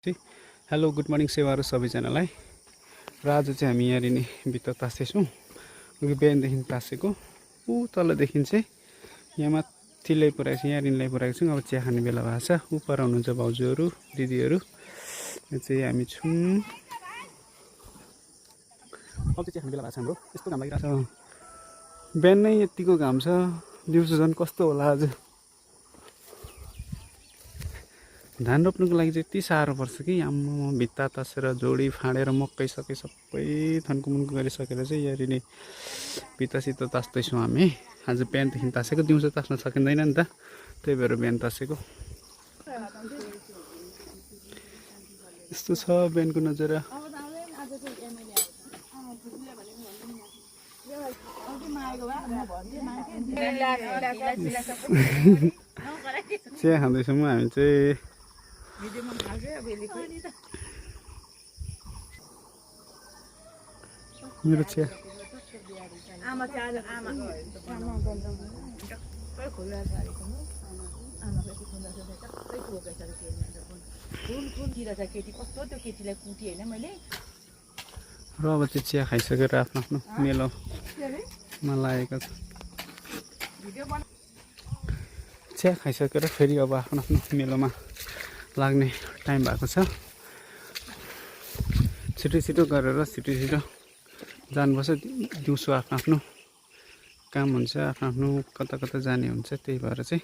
Hello good morning सेवाहरू सबैजनालाई। र आज चाहिँ हामी यहाँनिर भित्र तासेछौँ। बिहानदेखि तासेको ऊ तलदेखि चाहिँ यहाँ माथि ल्याइपुऱ्याएको छ, यहाँनिर ल्याइपुऱ्याएको छौँ। अब चिया खाने बेला भएको छ। ऊ पर हुनुहुन्छ भाउजूहरू दिदीहरू। यहाँ चाहिँ हामी छौँ। अब चाहिँ चिया खाने बेला भएको छ हाम्रो। यस्तो घाम लागिरहेको छ, बिहान नै यतिको घाम छ, दिउँसो झन् कस्तो होला आज। धान रोप्नुको लागि चाहिँ यति साह्रो पर्छ कि आम्मा, भित्ता तासेर जोडी फाँडेर मकै सकै सबै थन्को मुन्को गरिसकेर चाहिँ यहाँनिर भित्तासित तास्दैछौँ हामी। आज बिहानदेखि तासेको, दिउँसो तास्न सकिँदैन नि त, त्यही भएर बिहान तासेको। यस्तो छ बिहानको नजारा। चिया खाँदैछौँ हामी चाहिँ। मेरो चिया र अब चाहिँ चिया खाइसकेर आफ्नो आफ्नो मेलोमा लागेको छ। चिया खाइसकेर फेरि अब आफ्नो आफ्नो मेलोमा लाग्ने टाइम भएको छ। छिटो गरेर छिटो जानुपर्छ। दिउँसो आफ्नो आफ्नो काम हुन्छ, आफ्नो आफ्नो कता कता जाने हुन्छ, त्यही भएर चाहिँ